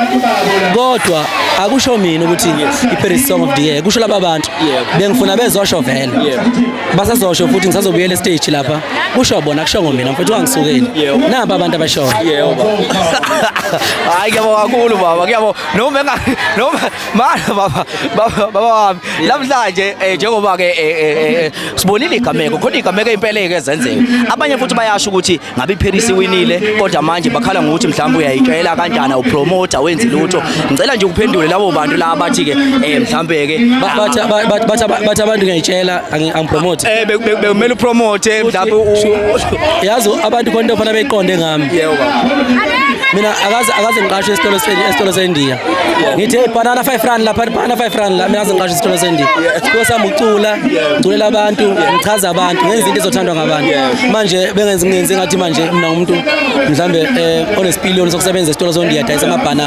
Mfethu, kodwa akusho mina ukuthi i-Paris Song of the Year, kusho laba bantu. Bengifuna bezosho vele, basazosho futhi, ngisazobuyela estage lapha, kusho bona, kusho ngomina, mfethu, wangisukeli. Naba abantu abashoyo. Yebo baba. Hayi, ngiyabonga kakhulu baba, ngiyabonga. Noma enga noma mana baba, baba, baba wami. Namhlanje njengoba ke sibonile igameko, khona igameko impela ezenzeka. Abanye futhi bayasho ukuthi ngabe iParis iwinile, kodwa manje bakhala ngokuthi mhlawumbe uyayitshela kanjani, awupromote, awenzi lutho. Ngicela nje ukuphendule labo bantu la bathi ke mhlawumbe ke Bathi abantu ngiyayitshela, angipromote. Bekumele upromote mhlawumbe Yazi, abantu khona into fanele beyiqonde ngami. Yebo baba. Mina akaze ngiqashwe esitolo seNdiya ngithi, "Hey, banana R5 lapha, banana R5 la." Mina akaze ngiqashwe esitolo seNdiya. Siphiwo sami ukucula, ngiculela abantu, ngichaza abantu, ngenza izinto ezothandwa ngabantu. Manje bengenzi ngenze ngathi manje mina ngumuntu mhlambe onesipiliyoni sokusebenza esitolo seNdiya, dayisa amabhanana.